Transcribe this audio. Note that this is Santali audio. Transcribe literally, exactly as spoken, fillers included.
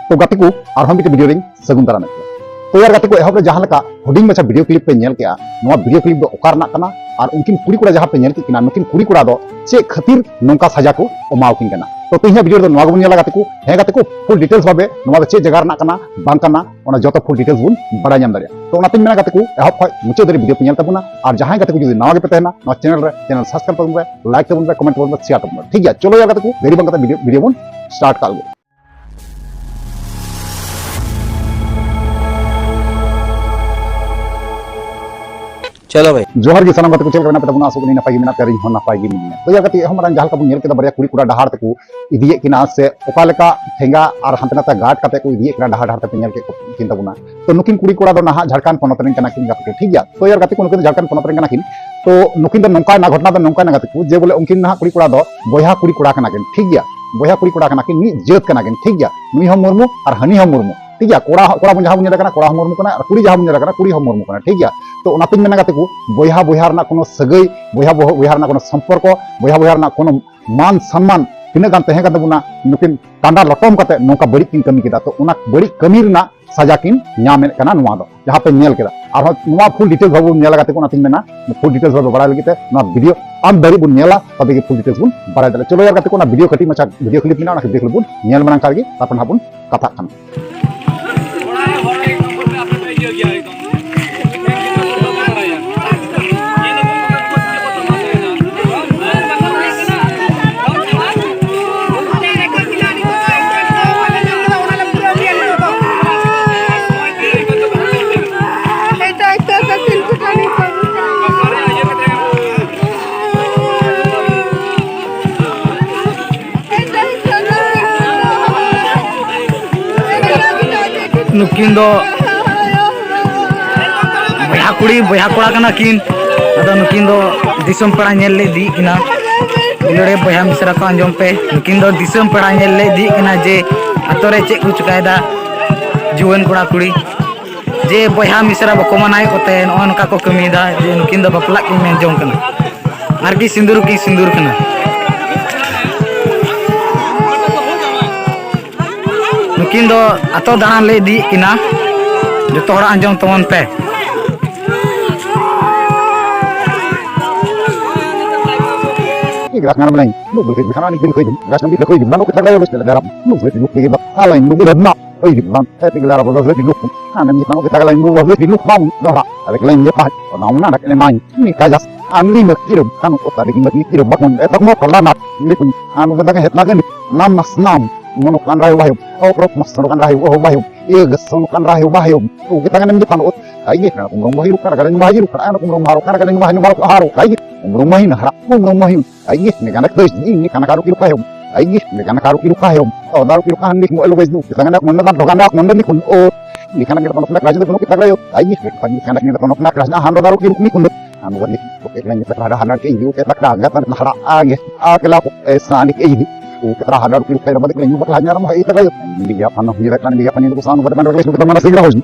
ᱛᱚ ᱜᱟᱛᱮ ᱠᱚ, ᱟᱨᱦᱚᱸ ᱢᱤᱫᱴᱮᱱ ᱵᱷᱤᱰᱤᱭᱳ ᱨᱤᱧ ᱥᱟᱹᱜᱩᱱ ᱫᱟᱨᱟᱢᱮᱫ ᱯᱮᱭᱟ᱾ ᱛᱚ ᱭᱟᱨ ᱜᱟᱛᱮ ᱠᱚ, ᱮᱦᱚᱵ ᱨᱮ ᱡᱟᱦᱟᱸ ᱞᱮᱠᱟ ᱦᱩᱰᱤᱧ ᱢᱟᱪᱷᱟ ᱵᱷᱤᱰᱤᱭᱳ ᱠᱞᱤᱯ ᱯᱮ ᱧᱮᱞ ᱠᱮᱜᱼᱟ, ᱱᱚᱣᱟ ᱵᱷᱤᱰᱤᱭᱳ ᱠᱞᱤᱯ ᱫᱚ ᱚᱠᱟ ᱨᱮᱱᱟᱜ ᱠᱟᱱᱟ? ᱟᱨ ᱩᱱᱠᱤᱱ ᱠᱩᱲᱤ ᱠᱚᱲᱟ ᱡᱟᱦᱟᱸ ᱯᱮ ᱧᱮᱞ ᱠᱮᱫ ᱠᱤᱱᱟ, ᱱᱩᱠᱤᱱ ᱠᱩᱲᱤ ᱠᱚᱲᱟ ᱫᱚ ᱪᱮᱫ ᱠᱷᱟᱹᱛᱤᱨ ᱱᱚᱝᱠᱟ ᱥᱟᱡᱟ ᱠᱚ ᱮᱢᱟᱣᱟᱠᱤᱱ ᱠᱟᱱᱟ? ᱛᱚ ᱛᱮᱦᱮᱧᱟᱜ ᱵᱷᱤᱰᱤᱭᱳ ᱨᱮᱫᱚ ᱱᱚᱣᱟ ᱜᱮᱵᱚᱱ ᱧᱮᱞᱟ ᱜᱟᱛᱮ ᱠᱚ᱾ ᱦᱮᱸ ᱜᱟᱛᱮ ᱠᱚ, ᱯᱷᱩᱞ ᱰᱤᱴᱮᱞᱥ ᱵᱷᱟᱵᱮ ᱱᱚᱣᱟ ᱫᱚ ᱪᱮᱫ ᱡᱟᱭᱜᱟ ᱨᱮᱱᱟᱜ ᱠᱟᱱᱟ, ᱵᱟᱝ ᱠᱟᱱᱟ, ᱚᱱᱟ ᱡᱚᱛᱚ ᱯᱷᱩᱞ ᱰᱤᱴᱮᱞᱥ ᱵᱚᱱ ᱵᱟᱲᱟᱭ ᱧᱟᱢ ᱫᱟᱲᱮᱭᱟᱜᱼᱟ᱾ ᱛᱚ ᱚᱱᱟᱛᱤᱧ ᱢᱮᱱᱟ ᱜᱟᱛᱮ ᱠᱚ, ᱮᱦᱚᱵ ᱠᱷᱚᱱ ᱢᱩᱪᱟᱹᱫ ᱫᱷᱟᱹᱨᱤᱡ ᱵᱷᱤᱰᱤᱭᱳ ᱯᱮ ᱧᱮᱞ ᱛᱟᱵᱚᱱᱟ᱾ ᱟᱨ ᱡᱟᱦᱟᱸᱭ ᱜᱟᱛᱮ ᱠᱚ ᱡᱩᱫᱤ ᱱᱟᱣᱟ ᱜᱮᱯᱮ ᱛᱟᱦᱮᱱᱟ ᱱᱚᱣᱟ ᱪᱮᱱᱮᱞ ᱨᱮ, ᱪᱮᱱᱮᱞ ᱥᱟᱵᱥᱠᱨᱟᱭᱤᱵ ᱛᱟᱵᱚᱱ ᱯᱮ, ᱞᱟᱭᱤᱠ ᱛᱟᱵᱚᱱ ᱯᱮ, ᱠᱚᱢᱮᱱᱴ ᱛᱟᱵᱚᱱ ᱯᱮ, ᱥᱮᱭᱟᱨ ᱛᱟᱵᱚᱱ ᱯᱮ, ᱴᱷᱤᱠ ᱜᱮᱭᱟ? ᱪᱚᱞᱚ ᱭᱟᱨ ᱜᱟᱛᱮ ᱠᱚ, ᱫᱮᱨᱤ ᱵᱟᱝ ᱠᱟᱛᱮ ᱵᱷᱤᱰᱤᱭᱳ, ᱵᱷᱤᱰᱤᱭᱳ ᱵᱚᱱ ᱥᱴᱟᱨᱴ ᱠᱟᱜ ᱞᱮᱜᱮ᱾ ᱪᱚᱞᱚ ᱵᱷᱟᱭ᱾ ᱡᱚᱦᱟᱨ ᱜᱮ ᱥᱟᱱᱟᱢ ᱜᱟᱛᱮ ᱠᱚ, ᱪᱮᱫ ᱞᱮᱠᱟ ᱢᱮᱱᱟᱜ ᱯᱮ ᱛᱟᱵᱚᱱᱟ? ᱟᱥᱚᱜ ᱠᱟᱹᱱᱟᱹᱧ ᱱᱟᱯᱟᱭ ᱜᱮ ᱢᱮᱱᱟᱜ ᱯᱮᱭᱟ, ᱟᱨ ᱤᱧ ᱦᱚᱸ ᱱᱟᱯᱟᱭ ᱜᱮ ᱢᱤᱱᱟᱹᱧᱟ᱾ ᱛᱚ ᱭᱟᱨ ᱜᱟᱛᱮ, ᱮᱦᱚᱵ ᱢᱟᱲᱟᱝ ᱡᱟᱦᱟᱸ ᱞᱮᱠᱟ ᱵᱚᱱ ᱧᱮᱞ ᱠᱮᱫᱟ, ᱵᱟᱨᱭᱟ ᱠᱩᱲᱤ ᱠᱚᱲᱟ ᱰᱟᱦᱟᱨ ᱛᱮᱠᱚ ᱤᱫᱤᱭᱮᱫ ᱠᱤᱱᱟ, ᱥᱮ ᱚᱠᱟ ᱞᱮᱠᱟ ᱴᱷᱮᱸᱜᱟ ᱟᱨ ᱦᱟᱱᱛᱮ ᱱᱟᱛᱮ ᱜᱟᱨᱰ ᱠᱟᱛᱮ ᱠᱚ ᱤᱫᱤᱭᱮᱫ ᱠᱤᱱᱟ ᱰᱟᱦᱟᱨ ᱰᱟᱦᱟᱨ ᱛᱮ, ᱯᱮ ᱧᱮᱞ ᱠᱮᱫ ᱠᱤᱱ ᱛᱟᱵᱚᱱᱟ᱾ ᱛᱚ ᱱᱩᱠᱤᱱ ᱠᱩᱲᱤ ᱠᱚᱲᱟ ᱫᱚ ᱱᱟᱦᱟᱜ ᱡᱷᱟᱲᱠᱷᱚᱸᱰ ᱯᱚᱱᱚᱛ ᱨᱮᱱ ᱠᱟᱱᱟ ᱠᱤᱱ ᱜᱟᱛᱮ ᱠᱚ, ᱴᱷᱤᱠ ᱜᱮᱭᱟ? ᱛᱚ ᱭᱟᱨ ᱜᱟᱛᱮ ᱠᱚ, ᱱᱩᱠᱤᱱ ᱫᱚ ᱡᱷᱟᱲᱠᱷᱚᱸᱰ ᱯᱚᱱᱚᱛ ᱨᱮᱱ ᱠᱟᱱᱟ ᱠᱤᱱ᱾ ᱛᱚ ᱱᱩᱠᱤᱱ ᱫᱚ ᱱᱚᱝᱠᱟᱭᱮᱱᱟ, ᱜᱷᱚᱴᱚᱱᱟ ᱫᱚ ᱱᱚᱝᱠᱟᱭᱮᱱᱟ ᱜᱟᱛᱮ ᱠᱚ, ᱡᱮ ᱵᱚᱞᱮ ᱩᱱᱠᱤᱱ ᱱᱟᱦᱟᱜ ᱠᱩᱲᱤ ᱠᱚᱲᱟ ᱫᱚ ᱵᱚᱭᱦᱟ ᱠᱩᱲᱤ ᱠᱚᱲᱟ ᱠᱟᱱᱟ ᱠᱤᱱ, ᱴᱷᱤᱠ ᱜᱮᱭᱟ? ᱵᱚᱭᱦᱟ ᱠᱩᱲᱤ ᱠᱚᱲᱟ ᱠᱟᱱᱟ ᱠᱤᱱ, ᱢᱤᱫ ᱡᱟᱹᱛ ᱠᱟᱱᱟ ᱠᱤᱱ, ᱴᱷᱤᱠ ᱜᱮᱭᱟ? ᱱᱩᱭ ᱦᱚᱸ ᱢᱩᱨᱢᱩ ᱟᱨ ᱦᱟᱹᱱᱤ ᱦᱚᱸ ᱢᱩᱨᱢᱩ, ᱴᱷᱤᱠ ᱜᱮᱭᱟ? ᱠᱚᱲᱟ, ᱠᱚᱲᱟ ᱵᱚᱭᱦᱟ ᱵᱚᱱ ᱧᱮᱞᱮ ᱠᱟᱱᱟ, ᱠᱚᱲᱟ ᱦᱚᱸ ᱢᱩᱨᱢᱩ ᱠᱟᱱᱟ, ᱟᱨ ᱠᱩᱲᱤ ᱡᱟᱦᱟᱸ ᱵᱚᱱ ᱧᱮᱞᱮ ᱠᱟᱱᱟ, ᱠᱩᱲᱤ ᱦᱚᱸ ᱢᱩᱨᱢᱩ ᱠᱟᱱᱟ, ᱴᱷᱤᱠ ᱜᱮᱭᱟ? ᱛᱚ ᱚᱱᱟᱛᱤᱧ ᱢᱮᱱᱟ ᱜᱟᱛᱮ ᱠᱚ, ᱵᱚᱭᱦᱟ ᱵᱚᱭᱦᱟ ᱨᱮᱱᱟᱜ ᱠᱳᱱᱳ ᱥᱟᱹᱜᱟᱹᱭ, ᱵᱚᱭᱦᱟ ᱵᱚᱭᱦᱟ ᱨᱮᱱᱟᱜ ᱠᱳᱱᱳ ᱥᱚᱢᱯᱚᱨᱠᱚ, ᱵᱚᱭᱦᱟ ᱵᱚᱭᱦᱟ ᱨᱮᱱᱟᱜ ᱠᱳᱱᱳ ᱢᱟᱱ ᱥᱚᱱᱢᱟᱱ ᱛᱤᱱᱟᱹᱜ ᱜᱟᱱ ᱛᱟᱦᱮᱸ ᱠᱟᱱ ᱛᱟᱵᱚᱱᱟ, ᱱᱩᱠᱤᱱ ᱠᱟᱸᱰᱟ ᱞᱚᱴᱚᱢ ᱠᱟᱛᱮ ᱱᱚᱝᱠᱟ ᱵᱟᱹᱲᱤᱡ ᱠᱤᱱ ᱠᱟᱹᱢᱤ ᱠᱮᱫᱟ᱾ ᱛᱚ ᱚᱱᱟ ᱵᱟᱹᱲᱤᱡ ᱠᱟᱹᱢᱤ ᱨᱮᱱᱟᱜ ᱥᱟᱡᱟ ᱠᱤᱱ ᱧᱟᱢᱮᱫ ᱠᱟᱱᱟ ᱱᱚᱣᱟ ᱫᱚ, ᱡᱟᱦᱟᱸ ᱯᱮ ᱧᱮᱞ ᱠᱮᱫᱟ᱾ ᱟᱨᱦᱚᱸ ᱱᱚᱣᱟ ᱯᱷᱩᱞ ᱰᱤᱴᱮᱞᱥ ᱵᱷᱟᱵᱮ ᱵᱚᱱ ᱧᱮᱞᱟ ᱜᱟᱛᱮ ᱠᱚ, ᱚᱱᱟᱛᱤᱧ ᱢᱮᱱᱟ ᱯᱷᱩᱞ ᱰᱤᱴᱮᱞᱥ ᱵᱷᱟᱵᱮ ᱵᱟᱲᱟᱭ ᱞᱟᱹᱜᱤᱫ ᱛᱮ ᱱᱚᱣᱟ ᱵᱷᱤᱰᱤᱭᱳ ᱟᱢ ᱫᱷᱟᱹᱨᱤᱡ ᱵᱚᱱ ᱧᱮᱞᱟ, ᱛᱚᱵᱮ ᱜᱮ ᱯᱷᱩᱞ ᱰᱤᱴᱮᱞᱥ ᱵᱚᱱ ᱵᱟᱲᱟᱭ ᱫᱟᱲᱮᱭᱟᱜᱼᱟ᱾ ᱪᱚᱞᱚ ᱭᱟᱨ ᱜᱟᱛᱮ ᱠᱚ, ᱚᱱᱟ ᱵᱷᱤᱰᱤᱭᱳ ᱠᱟᱹᱴᱤᱡ ᱢᱟᱪᱷᱟ ᱵᱷᱤᱰᱤᱭᱳ ᱠᱞᱤᱯ ᱢᱮᱱᱟᱜᱼᱟ, ᱚᱱᱟ ᱵᱷᱤᱰᱤᱭᱳ ᱠᱞᱤᱯ ᱵᱚᱱ ᱧᱮᱞ ᱢᱟᱲᱟᱝ ᱠᱟᱜ ᱞᱮᱜᱮ, ᱛᱟᱨᱯᱚᱨ ᱱᱟᱦᱟᱜ ᱵᱚᱱ ᱠᱟᱛᱷᱟᱜ ᱠᱟᱱᱟ᱾ ᱱᱩᱠᱤᱱ ᱫᱚ ᱵᱚᱭᱦᱟ ᱠᱩᱲᱤ ᱵᱚᱭᱦᱟ ᱠᱚᱲᱟ ᱠᱟᱱᱟ ᱠᱤᱱ᱾ ᱟᱫᱚ ᱱᱩᱠᱤᱱ ᱫᱚ ᱫᱤᱥᱚᱢ ᱯᱮᱲᱟ ᱧᱮᱞ ᱞᱮ ᱤᱫᱤᱭᱮᱫ ᱠᱤᱱᱟ᱾ ᱫᱩᱞᱟᱹᱲᱤᱭᱟᱹ ᱵᱚᱭᱦᱟ ᱢᱤᱥᱨᱟ ᱠᱚ, ᱟᱸᱡᱚᱢ ᱯᱮ, ᱱᱩᱠᱤᱱ ᱫᱚ ᱫᱤᱥᱚᱢ ᱯᱮᱲᱟ ᱧᱮᱞ ᱞᱮ ᱤᱫᱤᱭᱮᱫ ᱠᱤᱱᱟ ᱡᱮ ᱟᱛᱳ ᱨᱮ ᱪᱮᱫ ᱠᱚ ᱪᱤᱠᱟᱭᱮᱫᱟ ᱡᱩᱣᱟᱹᱱ ᱠᱚᱲᱟ ᱠᱩᱲᱤ, ᱡᱮ ᱵᱚᱭᱦᱟ ᱢᱤᱥᱨᱟ ᱵᱟᱠᱚ ᱢᱟᱱᱟᱣᱮᱫ ᱠᱚᱛᱮ ᱱᱚᱜᱼᱚ ᱱᱚᱝᱠᱟ ᱠᱚ ᱠᱟᱹᱢᱤᱭᱮᱫᱟ ᱡᱮ ᱱᱩᱠᱤᱱ ᱫᱚ ᱵᱟᱯᱞᱟᱜ ᱠᱤᱱ ᱢᱮᱱ ᱡᱚᱝ ᱠᱟᱱᱟ᱾ ᱟᱨᱠᱤ ᱥᱤᱸᱫᱩᱨ ᱦᱚᱸᱠᱤᱱ ᱥᱤᱸᱫᱩᱨ ᱠᱟᱱᱟ᱾ ᱩᱱᱠᱤᱱ ᱫᱚ ᱟᱛᱳ ᱫᱟᱬᱟᱱ ᱞᱮ ᱤᱫᱤᱭᱮᱫ ᱠᱤᱱᱟ᱾ ᱡᱚᱛᱚ ᱦᱚᱲᱟᱜ ᱟᱸᱡᱚᱢ ᱛᱟᱵᱚᱱ ᱯᱮ᱾ Anu ganda ga hetna gani, nam nas nam, mono kan rayu bayu, bayu, e gas mono kan rayu bayu, u kita kan ni panu, ai ni kan kumrong bayu kan kan bayu kan anu kumrong baru kan kan bayu baru haru, ai ni kumrong bayu na hara, kumrong bayu, ai ni kan kai ni kan karu kiru kayu, ai ni kan karu kiru kayu, o daru kiru kan ni mo elu gas du, kita kan mon dan dogan dak mon ni kun o, ni kan kita panu kan rayu, kita rayu, ai ni kan kita panu kan rayu, han daru kiru ni kun. Anu gani, oke, lagi petra hana ke iu, ke tak dagat, tak hara, age, ake lapo, e sani ke iu. Oke, petra hana ke iu, ke dapat ke iu, bakal hanya ramah itu kayu. Dia panu, dia kan, dia panu, itu sana, pada mana, itu mana, sih, rahus.